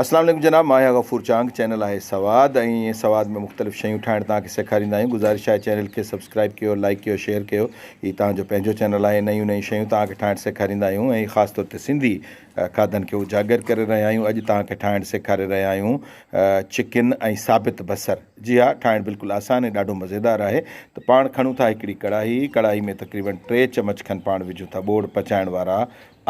اسلام عليڪم جناب مان آهيان غفور چانگ چينل آهي سواد ۽ سواد ۾ مختلف شيون ٺاهڻ توهان کي سيکاريندا آهيون گذارش آهي چينل کي سبسڪرائب ڪيو لائڪ ڪيو شيئر ڪيو هي توهان جو پنهنجو چينل آهي نيون نيون شيون توهان کي ٺاهڻ سيکاريندا آهيون ۽ خاص طور تي سنڌي کاڌن کي اجاگر ڪري رهيا آهيون اڄ توهان کي ٺاهڻ سيکاري رهيا آهيون چڪن ۽ ثابت بصر جي ها ٺاهڻ بلڪل آسان ۽ ڏاڍو مزيدار آهي ته پاڻ کڻون ٿا هڪڙي ڪڙاهي ڪڙاهي ۾ تقريبن ٽي چمچ کن پاڻ وجهون ٿا ٻوڙ پچائڻ وارا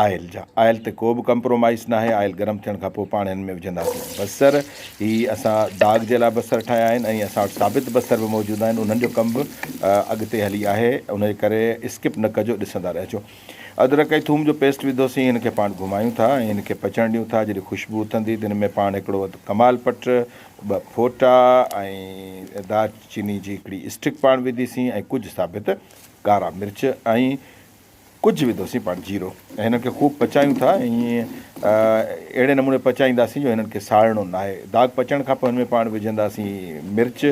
آئل جا آئل تي ڪو به ڪمپرومائيز ناهي آئل گرم ٿيڻ کان پوء پاڻ هن ۾ وجهنداسين بصر هي اسان داغ جي لاء بصر ٺاهيا آهن ۽ اسان وٽ ثابت بصر به موجود آهن انهن جو ڪم به اڳتي هلي آهي ان جي ڪري اسڪپ نه ڪجو ڏسندا رهجو ادرڪ ۽ ٿوم جو پيسٽ وڌوسين هن کي پاڻ گهمايون ٿا ۽ هن کي پچڻ ڏيون ٿا جڏهن خوشبو اٿندي ته هن ۾ پاڻ هڪڙو اڌ ڪمال پٽ ٻه ڦوٽا ۽ دارچيني جي هڪڙي اسٽڪ پاڻ وڌيسين ۽ ڪجهه ثابت ڪارا مرچ ۽ ڪجهه وڌوسين پاڻ جيرو ۽ هنن کي خوب پچايون ٿا ۽ اهڙي نموني پچائينداسين جو هنن کي ساڙڻو ناهي. داغ پچڻ کان پوء هن ۾ پاڻ وجهنداسين مرچ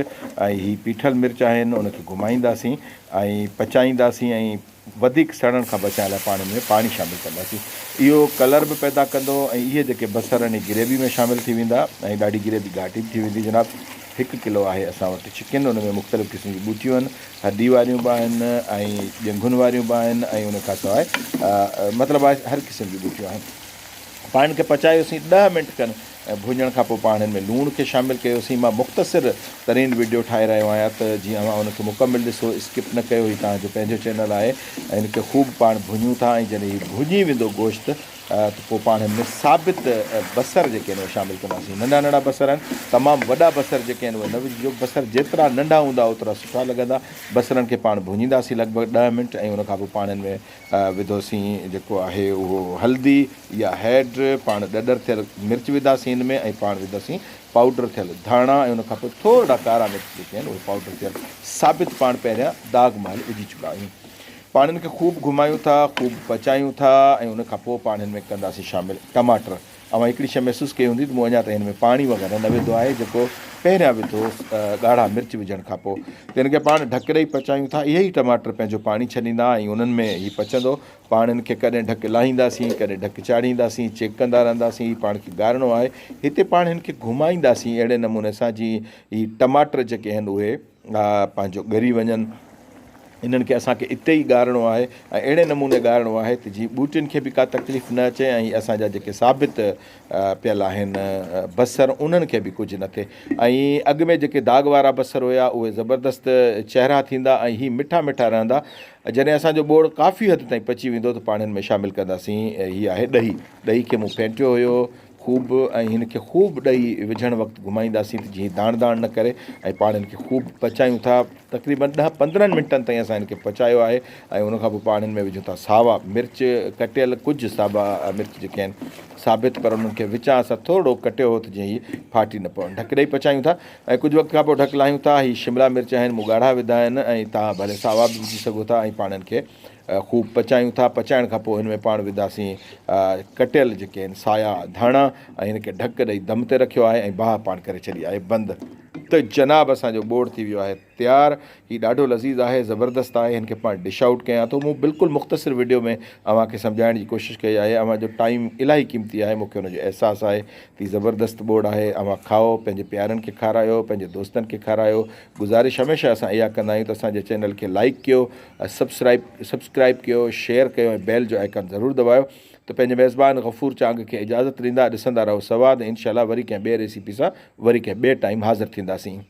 ۽ هي پيٺل مرچ آهن ان کي گهمائينداسين ۽ پچائينداسين ۽ وڌيڪ سڙڻ کان بچائڻ لاء پاڻ هن ۾ پاڻي شامل ڪنداسين. اهو ڪلر به پيدا ڪندو ۽ اهي جيڪي بصر آهن اهي گريوي ۾ شامل ٿي ويندا ۽ ڏاڍي گريوي گهاٽي به ٿي ويندي. جناب هڪ ڪلو آهي اسان وٽ چڪن ان ۾ مختلف قسم جون ٻوٽيون آهن. هڏي واريون به آهن ۽ ڄنگهن واريون به آهن ۽ ان کان سواء مطلب آهي هر قسم جون ٻوٽيون آهن. پاڻ هن کي پچايوسين ڏهه منٽ کن ڀڃڻ کان پوء پاڻ هن ۾ لوڻ کي شامل ڪيوسين. مان مختصر ترين وڊيو ٺاهي رهيو آهيان ته جيئن اوهان ان کي مڪمل ڏسو اسڪپ نه ڪيو هي توهان جو پنهنجو چينل آهي ۽ هن کي خوب پاڻ ڀڃون ٿا ۽ جڏهن هي ڀڃي ويندو گوشت ته پوء پاڻ هن ۾ ثابت بصر جيڪي آهن اهي شامل ڪنداسين. ننڍا ننڍا بصر آهن، تمام وڏا بصر جيڪي آهن اهي نه وجهجو، بصر جيترا ننڍا هوندا اوترا سٺا لڳندا. بصرن کي پاڻ ڀڃينداسين لڳ ڀڳ ڏهه منٽ ۽ ان کان پوء پاڻ هن ۾ وڌوسين جيڪو آهي اهو هلدي يا هيڊ، پاڻ ڏڏر ٿيل مرچ وڌاسين هن ۾ ۽ پاڻ وڌاسين پائوڊر ٿيل ڌاڻا ۽ ان کان پوء ٿورڙا ڪارا مرچ جيڪي آهن اهي پائوڊر ٿيل ثابت پاڻ پهريان داغ مهل وجهي چڪا آهيون. پاڻ ان کي خوب گهمايون ٿا، خوب پچايون ٿا ۽ ان کان پوء پاڻ هن ۾ ڪنداسين شامل ٽماٽر. اوهان هڪڙي شيء محسوس ڪئي هوندي ته مون اڃا تائين هن ۾ پاڻي وغيره نه وڌو آهي جيڪو پهريان وڌو ڳاڙها مرچ وجهڻ کان پوء ته هن کي پاڻ ڍڪ ڏئي پچايون ٿا. اهي ئي ٽماٽر پنهنجو پاڻي ڇڏيندا ۽ انهن ۾ هي پچندو. پاڻ هن کي ڪڏهن ڍڪ لاهينداسين، ڪڏهن ڍڪ چاڙهينداسين، چيڪ ڪندا رهنداسين. هي پاڻ کي ڳارڻو آهي. هتي پاڻ هن کي گهمائينداسين اهڙي نموني سان جيئن هي ٽماٽر جيڪي آهن اهي پنهنجو ڳري وڃن. انهن کي اسان کي اتي ئي ڳارڻو آهي ۽ اهڙي نموني ڳارڻو آهي ته جيئن ٻوٽين کي به ڪا تڪليف نه اچي ۽ اسان جا جيڪي ثابت پيل آهن بصر انهن کي به ڪجهه نه ٿئي ۽ اڳ ۾ جيڪي داغ وارا بصر هيا اهي زبردست چهرا ٿيندا ۽ هي مٺا مٺا رهندا جڏهن اسان جو ٻوڙ ڪافي حد تائين پچي ويندو ته پاڻ هن ۾ شامل ڪنداسين هي آهي ڏهي ڏهي کي مون ڦينٽيو هيو خوب ۽ هن کي خوب ڏهي وجهڻ وقت گهمائينداسين ته جيئن داڻ داڻ نه ڪري ۽ پاڻ هن کي خوب پچايون ٿا تقريبن ڏهه 15 منٽن تائين اسان هن کي پچايو آهي ۽ ان کان پوء پاڻ هن ۾ وجهون ٿا ساوا مرچ ڪٽيل ڪجهه ساوا مرچ جيڪي آهن ثابت پر انهن کي وچان اسان ٿورڙو ڪٽيو هو ته جيئن هي ڦاٽي نه پون ڍڪ ڏئي پچايون ٿا ۽ ڪجهه وقت کان پوء ڍڪ لاهيون ٿا هي شملا مرچ آهن مون ڳاڙها وڌا آهن ۽ توهان ڀلي ساوا به وجهي سگهو ٿا ۽ پاڻ هن کي خوب پچايون ٿا، پچائڻ کان پوء هن ۾ پاڻ وڌاسين ڪٽيل جيڪي آهن سايا ڌاڻا ۽ هن کي ڍڪ ڏئي دم تي رکيو آهي ۽ باهه پاڻ ڪري ڇڏي آهي بند ته جناب اسان جو ٻوڙ ٿي ويو آهي تيار هي ڏاڍو لذيذ آهي زبردست آهي هن کي پاڻ ڊش آئوٽ ڪيان ٿو مون بلڪل مختصر وڊيو ۾ اوهان کي سمجهائڻ جي ڪوشش ڪئي آهي اوهان جو ٽائيم الاهي قيمتي آهي مون کي ان جو احساس آهي ته هي زبردست ٻوڙ آهي اوهان کائو پنهنجي پيارن کي کارايو پنهنجي دوستن کي کارايو گذارش هميشه اسان اها ڪندا آهيون ته اسان جي چينل کي لائيڪ ڪيو سبسڪرائيب ڪيو شيئر ڪيو ۽ بيل جو آئيڪان ضرور دٻايو ته پنهنجي ميزبان غفور چانگ کي اجازت ڏيندا ڏسندا رهو سواد ۽ انشاء الله وري ڪنهن ٻي ريسيپي سان وري ڪنهن ٻئي ٽائيم حاضر ٿينداسين.